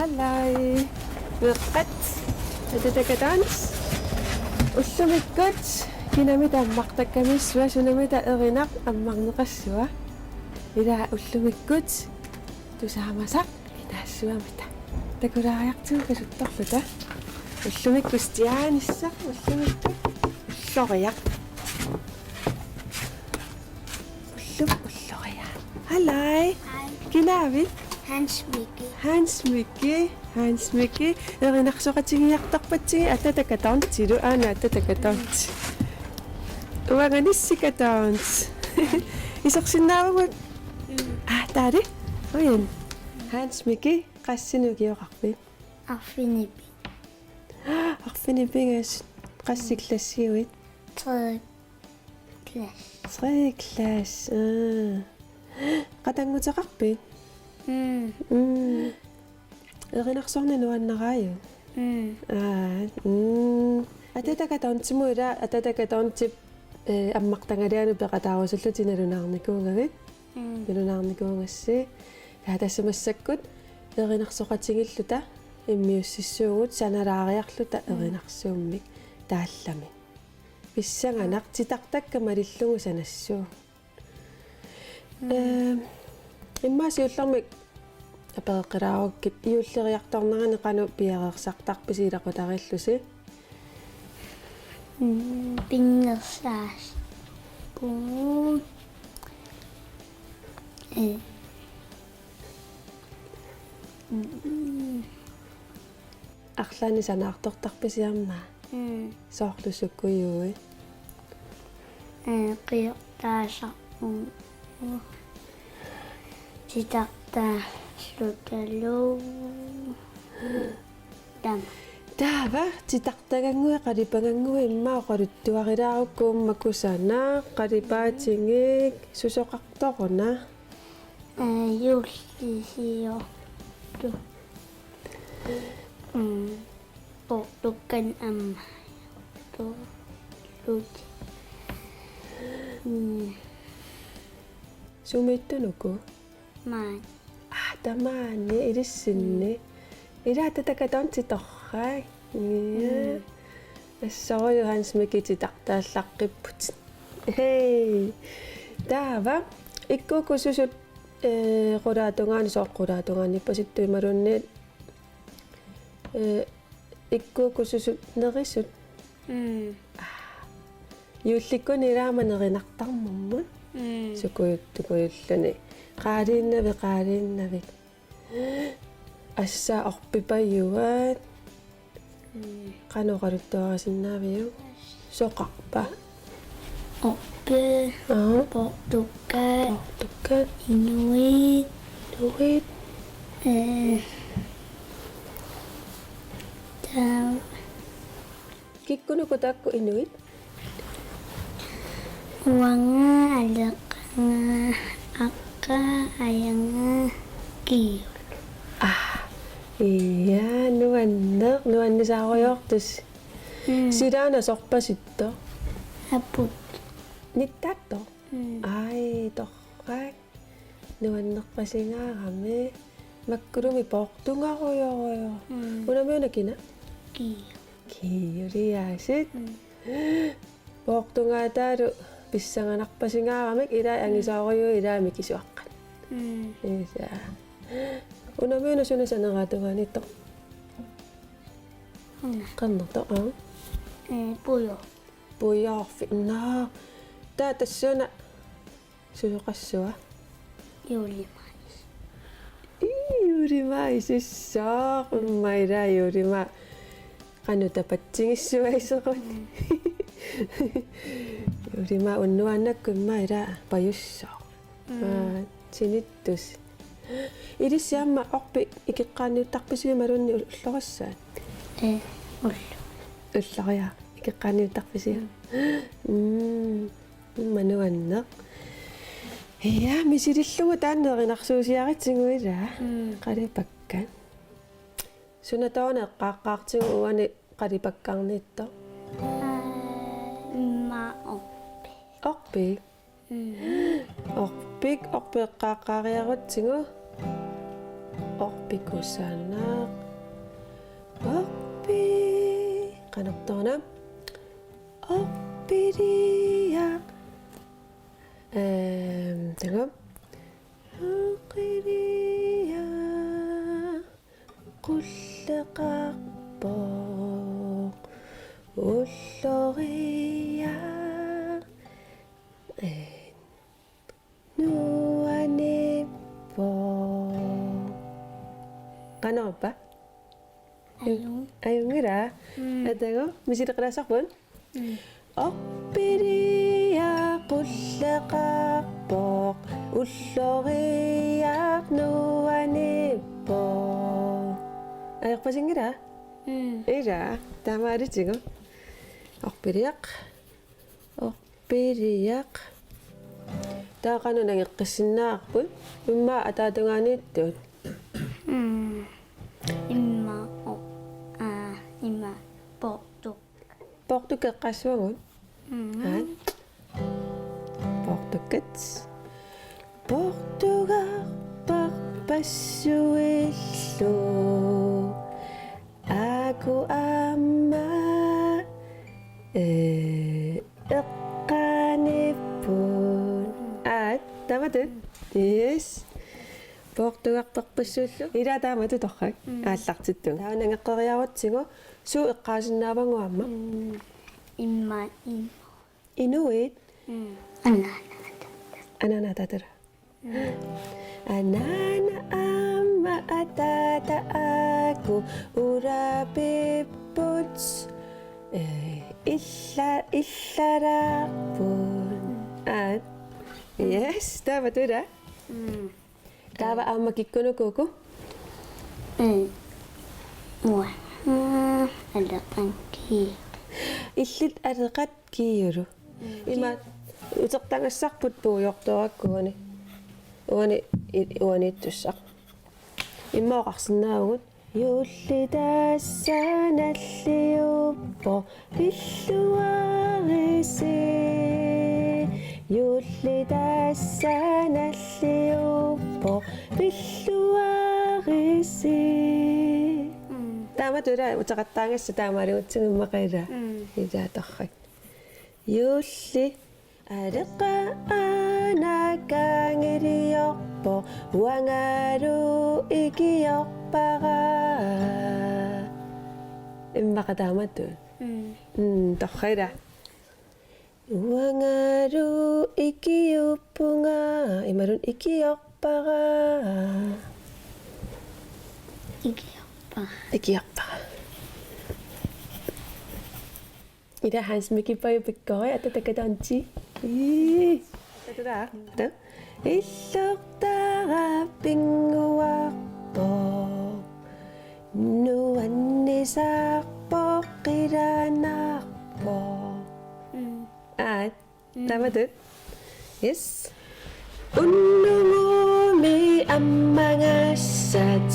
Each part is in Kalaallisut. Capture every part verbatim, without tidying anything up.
Halløj. Meeqqat. Atatakatonti. Ullumikkut kinamita ammartakkamiissua, sunamita erinaq ammarneqassua. Ila ullumikkut tusaamasaq inaassavamita. Takulaariartigu kasuttorluta. Ullumikkut Stianissaq, ullumikkut Ulloriaq. Ullup Ulloriaq. Halløj. Hej. Kinaavit? Hans Mikkel. Hans Mikkel. Hans Mikkel. Erinarsoqatigiartorpatsigit Atatakatontilu, aana Atatakatonti. Uanga Nissikatonti. Isersinnaavugut? Mm. Ah, taali? Ujan. Hans Mikkel, qassinik ukioqarpit? Arfineq-pingasut. Arfineq-pingasut. Qassit klassiuit? Tredje klasse. Tredje klasse. Aa. Qatannguteqarpit? Mm. Mm. Erinarsorneq nuannaraajuk? Mm. Aa, mm. Atatakatontimut ila, Atatakatonti, eh, ammartagalianut peqataarusullutit nalunaarnikuugavit? Mm. Nalunaarnikuugassi. Taava tassa massakkut erinarsoqatigiilluta immiussissuugut sanalaariarluta, mm, erinarsuummik taallamik. Pissanganaq, titartakka malillugu sanassuugut. Mm. Ehm, immaqa siullermik apereqqilaarukkit, juulleriartornerani qanoq piareersartarpisi ilaqutariillusi? Mm, pinnersaas. Puu. Eh. Mm. Arlaannik sanaartortarpisi aamma? Mm. Soorlu sukujuit? Eh, qiortaasarput. Titartaallutalu. Taama. Taava, titartagannguit, qalipagannguit immaqa oqaluttuarilaarukku, uumma kusanaq, qalipaatigik, susoqartoruna? Eh, juullisiortut. Mm. Poortukkanik aamma. Tulluutit. Mm. Sumiittunuku? Maani. Ah, tamaani ilissinni. Mm. Ila Atatakatonti torrak. Ja. Mm. Assorujuk Hans Mikkel titartaallaqqipputit. Hej. Taava, ikkuukussusut, eh, qulaatungaani, sooq qulaatungaaniippasittugut imaluunniit, eh, ikkuukussusut nerisut? Mm. Juullikkut ilaama nerinartarnermut. Mm. Sukujuttukujulluni. Qaaliinnavik, qaaliinnavik. Assa orpipajuat. Mm. Qanoq oqaluttuarisinnaaviuk? Soqarpa? Orpik. Aa. Poortukkat. Poortukkat. Inuit. Inuit. Eh. Taava. Kikkunuku taakku inuit? Uanga, aleqanga, aqqa, ajanga, kiiu. Ah, ja, nuanneq, nuannisaarujoortusi. Mm. Silaannasorpasittoq? Aput. Nittaattoq? Mm. Ai, torrak. Nuannerpasingaarami. Makkulumi poortungarujorujuk. Mm. Unami una kina? Kiiu. Kiiuliaasit. Mm. Poortungaataalu pissanganarpasingaaramik, ilai, mm, angisoorujuit ilai mikisuaqqat. Mm. Isa. Unami una suna saneratungaaniittoq? Una. Qernertoq, aa? Eh, pujo. Pujoorfik. Naa. Taava tassuuna susoqassua? Juulimaaq. Ii, juulimaaq isissooq. Immaqa ila juulimaaq qanoq tapatsigissuaq isequt. Mm. Juulimaaq unnuaannakku immaqa ila pajussooq. Mm. Aa, sinittusi. Ilissi aamma orpik ikeqqaanniuttarpisiuk imaluunniit ullorissaat? Eh, ullu. Ulloriaq ikeqqaanniuttarpisiuk? Mm. Mm. Immaqa nuanneq. Ja, misilillugu taanna erinarsuusiaritsigu ila. Mm. Qalipakkat. Suna taanna eqqaaqqaartigu uani qalipakkaarniittoq? Aa, immaqa orpik. Orpik? Mm. Orpik, orpik eqqaaqqaariarutsigu. Orpik kusanaq. Orpi-, qanoq taanna? Orpiriaq. Ehm, taanna. Orpiriaq. Qulleqarpoq. Ulloriaq. Ehm, nuannerpoq. Qanorpa? Ajunngilaq. Ajunngilaq. Mm. Atagu, misileqqilaassarput? Mm. Orpiriaq qulleqarpoq, ulloriaq nuannerpoq. Ajorpasinngilaq? Mm. Ilaa, taamaalitigu. Orpiriaq. Orpiriaq. Taava qanoq nangeqqissinnaavarput? Immaqa ataatungaaniittut? Mm. Immaqa, o-, aa, immaqa poortukkat. Poortukkat eqqaassavagut? Mm. Aat. Poortukkat. Poortugarpassuillu. Aajuku aamma, ee, eqqaaniipput. Aat, taamatut. Yes. Poortugarpassuillu. Ilaa taamatut torrak. Mm. Aallartittugut. Taava nangeqqeriarutsigu suut eqqaasinnaavagut aamma? Mm. Immaqa, immaqa. Inuit? Mm. Anaana. Anaana ataata. Mm. Anaana aamma ataata aajuku ulapipput. Ee, illa-, illalaarput. Mm. Aat. Yes, taamatut ilaa. Mm. Taava aamma kikkunuku uku? Mm. Uanga. Mm, aleqat kiiut. Illit aleqat kiiulu. Mm. Ima utertagassarput puigortorakku uani. Uani, i-, uaniittussaq. Immaqa oqarsinnaavugut. Juulli tassa nalliuppoq pilluarisi. Juulli tassa nalliuppoq pilluarisi. Mm. Taamatut ilaa uteqattaagassat taamaaligutsigu immaqa ilaa. Mm. Ilaa torrak. Juulli aleqqat aana qaangiliorpoq, uangalu ikiorpara. Immaqa taamatut. Mm. Mm, torrak ilaa. Uangalu ikiuppunga, imaluunniit ikiorpara. Ikiorpara. Ikiorpara. Ilaa Hans Mikip ajupikkori, ataata kataanti. Ii. Ataata. Ta? Illortaraq pinnguarpoq. Nuannisarpoq qilanaarpoq. Mm. Aat. Mm. Taamatut. Yes. Unnugumi ammagassat.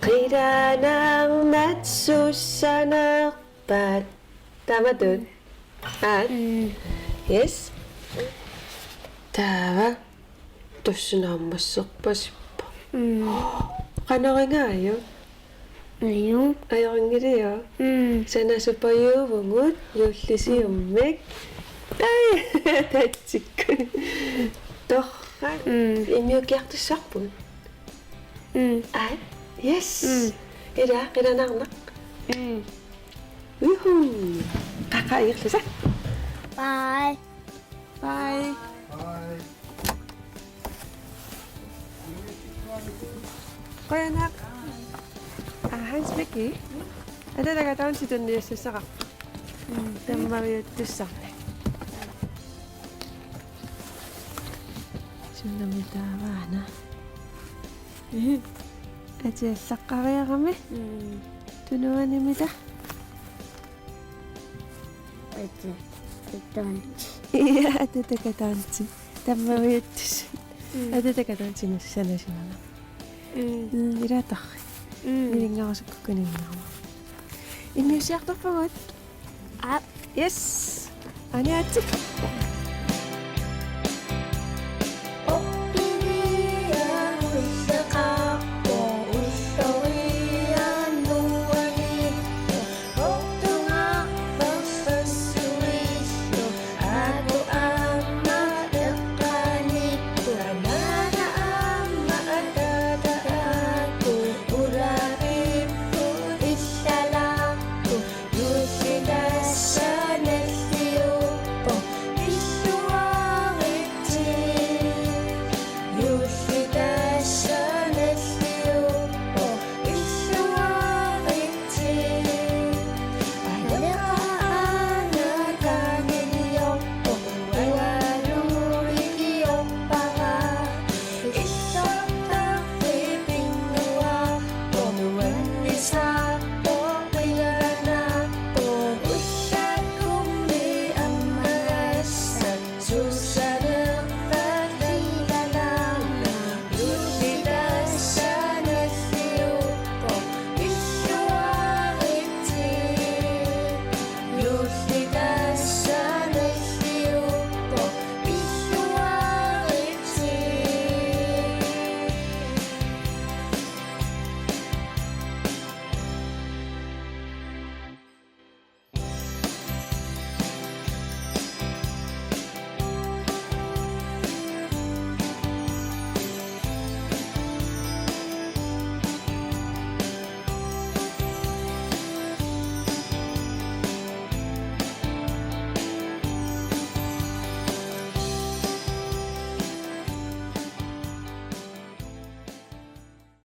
Qilanaarnat sussanerpat. Taamatut. Aat. Mm. Yes. Taava. Tassa naammasserpasippoq. Mm. Qanoq igaajuk? Ajunngilaq. Ajunngiliuk? Mm. Sanasupajuuvugut juullisiummik. Ai, tatsikkut. Torrak. Mm. Immiukkiartussarput. Mm. Ai, yes. Mm. Ilaa, qilanaarnaq. Mm. Uhu. Qaqqat ingerlasat. Bye. Bye. Bye. Qujanaq. Aa, Hans Miki. Ataata kataanti tunniussassaqarpoq. Mm. Tammaviuttussarput. Sunnami taavaana. Atiallaqqariarami. Mm. Tunuanimita. Ataata kataanti. Ii, ataata kataanti. Tammaviuttussat. Mm. Ataata kataanti nussanasimanaq. Mm. Mm, ilaa torrak. Mm. Milingarusukkukuninngaruaq. Immiussiartorpagut. Aap. Yes. Aniatsik.